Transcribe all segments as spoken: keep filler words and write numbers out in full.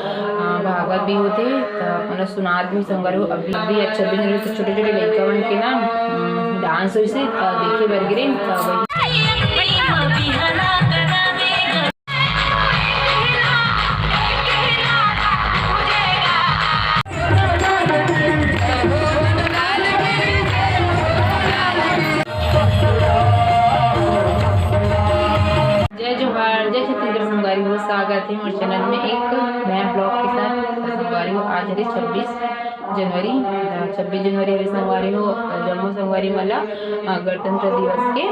अ, भागवत भी होथे, त ओला सुनात भी संगवारी हो। अभी, अभी अच्छा दिन रहिस, त छोटे-छोटे लइका मन के ना, अम, डांस होइस हे, त देखे बर गे रेहेन, त वही। जय जोहार, जय छत्तीसगढ़ संगवारी हो, स्वागत हे मोर चैनल में एक नया ब्लॉग के साथ। संगवारी हो, आज हरे छब्बीस जनवरी, अ, छब्बीस जनवरी हरे संगवारी हो, अ, जम्मो संगवारी मन ला, अ, गणतंत्र दिवस के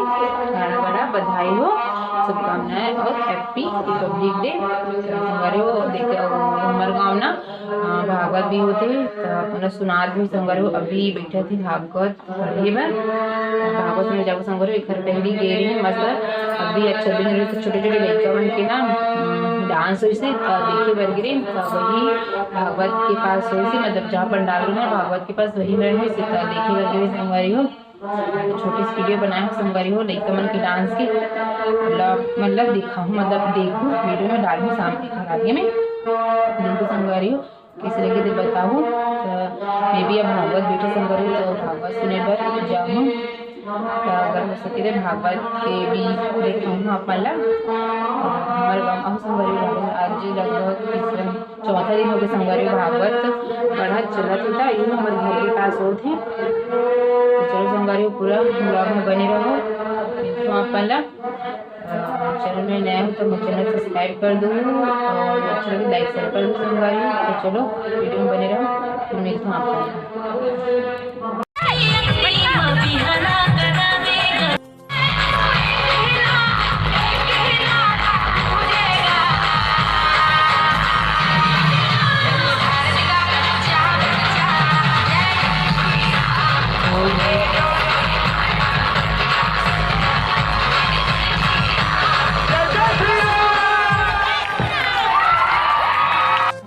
गाड़ा गाड़ा बधाई हो, शुभकामनाएं और Happy Republic Day। तो संगवारी हो, देखे, अ, हमर गाँव ना, अ, भागवत भी होथे, त ओला सुनात भी संगवारी हो। अभी बैठा थे भागवत पढ़े बर। भागवत में जाबो संगवारी हो, एखर पहिली गे रहिन, मस्त अभी अच्छा दिन रहिस, त छोटे-छोटे लइका मन के ना, उम, डांस होइस हे, त देखे बर गे रहिन, त वही भागवत के पास होइस हे, मतलब जहाँ पंडाल में भागवत के पास वही में होइस हे, त देखे बर गे रहिन संगवारी हो। छोटी सी वीडियो बनाए हो संगवारी हो, लइका मन के डांस के, मतलब, मतलब दिखाहूँ, मतलब देखहूँ, वीडियो में डालहूँ शाम के घर आके मैं, देखहूँ संगवारी हो। कइसे लगे ते बताहू। त मैं भी अब भागवत बैठे संगवारी, त भागवत सुने बर जाहूँ। त अगर हो सके ते भागवत के भी देखाहूँ आप मन ला। हमर गाँव अहू संगवारी भागवत आज लगभग तीसरा, चौथा दिन हो गए संगवारी भागवत पढ़त चलत हे, त ये हमर घर के पास होत हे। त चलो संगवारी पूरा ब्लॉग में बने रहो, मिलथों आप मन ला। अ, चैनल में नया हो तो मोर चैनल सब्सक्राइब कर दो और अच्छा लगे लाइक शेयर कर दो संगवारी। तो चलो वीडियो में बने रहो, फिर मिलते हैं आप लोगों को।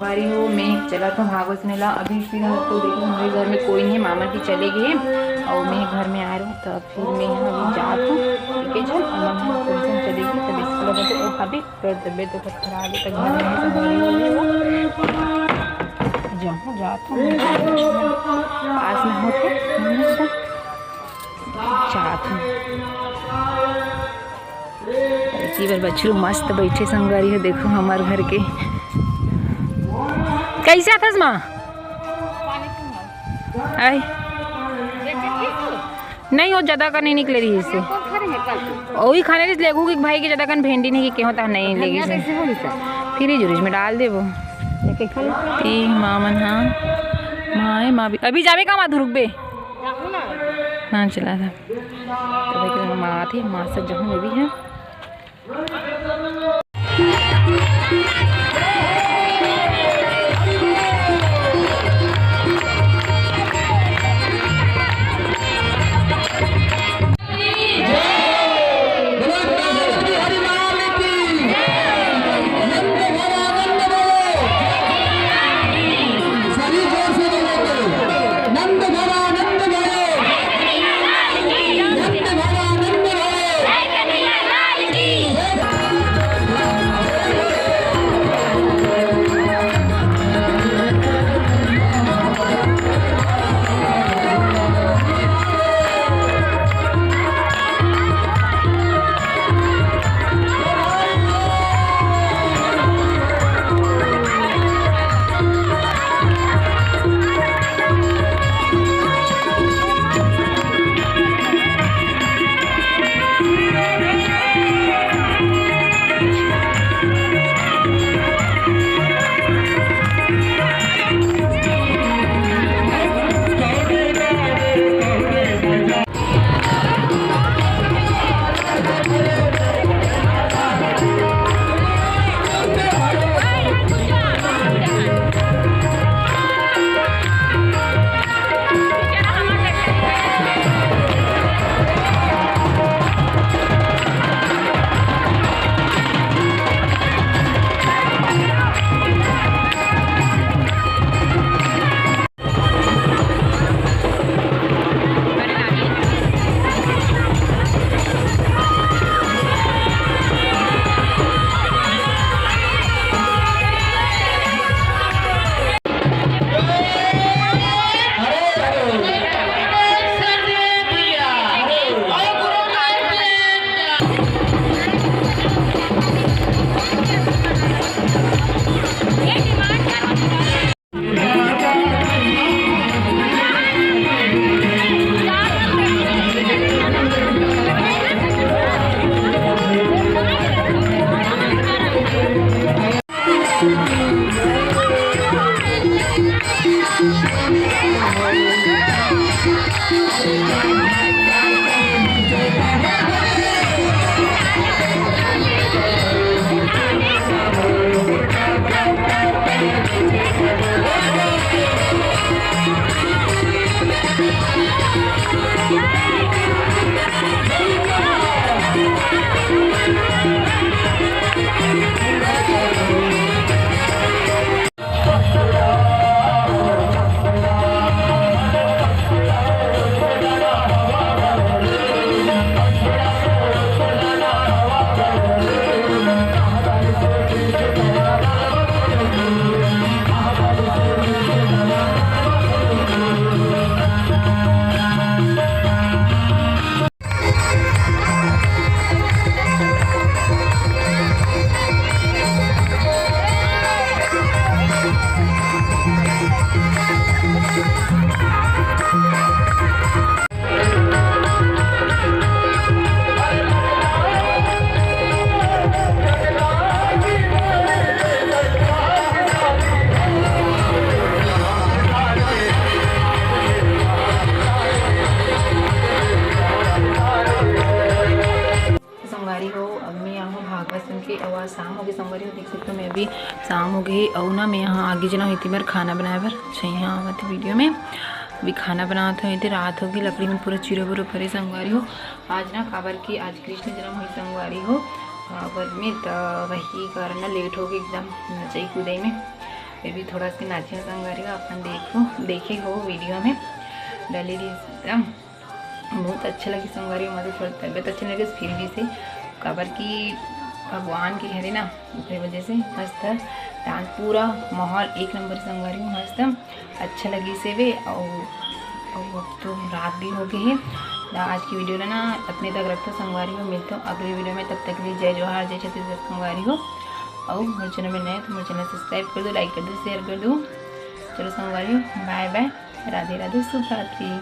संगवारी हो, मैं चलत हूँ भागवत सुने ला। अभी फिलहाल तो देखो, हमरे घर में कोई नहीं है, मामा जी चले गए हैं और मैं घर में आ रही हूँ, तो फिर मैं यहाँ अभी जात हूँ। ठीक है जी, और मम्मी कौन सा चलेगी, तब इसको लगा तो वो अभी कर तबियत तो खराब है, तो घर में ही संगवारी हो गई वो। जाऊँ, जात हूँ, पास में होते, जात हूँ। इसी बार बछरू मस्त बैठे संगवारी हो, देखो हमार घर के। कैसे आथस माँ? आय? नहीं, वो ज्यादा का नहीं निकले रही से। वही खाने रही लेगू कि भाई के ज्यादा कन भेंडी नहीं के होता नहीं लेगी से। फिर ही जुरिज में डाल देबो। ती माँ मन, हाँ। माँ है, माँ भी। अभी जाबे का माँ धुरुक बे? हाँ, चला था। तो देख रहे हैं, माँ आती है, माँ से जहूँ में भी है। शाम हो गई अउ ना मैं यहाँ आगे जना होती बर खाना बनाए बर। अच्छा, यहाँ आवत वीडियो में अभी खाना बनात हो, इधर रात हो गई, लकड़ी में पूरा चिरो बुरो परे संगवारी हो। आज ना काबर की आज कृष्ण जन्म हुई संगवारी हो, काबर में त वही कारण ना लेट हो गई एकदम नचई कूदई में। फिर भी थोड़ा सा नाचे संगवारी हो, अपन देखो, देखे हो वीडियो में डली रही एकदम। बहुत अच्छा लगी संगवारी हो, मतलब थोड़ा तबीयत अच्छा लगे फिर भी से, काबर कि भगवान के हरे ना, ओकरे वजह से मस्त डांस, पूरा माहौल एक नंबर संगवारी हो, मस्त अच्छा लगी से वे। और, और अब तो रात भी हो गई है। त आज की वीडियो ला ना अपने तक रखो संगवारी हो, मिलते हो अगली वीडियो में। तब तक के लिए जय जोहार, जय छत्तीसगढ़ संगवारी हो। और मोर चैनल में नए हो तो मोर चैनल सब्सक्राइब कर दो, लाइक कर दो, शेयर कर दो। चलो संगवारी हो, बाय बाय, राधे राधे, शुभ रात्रि।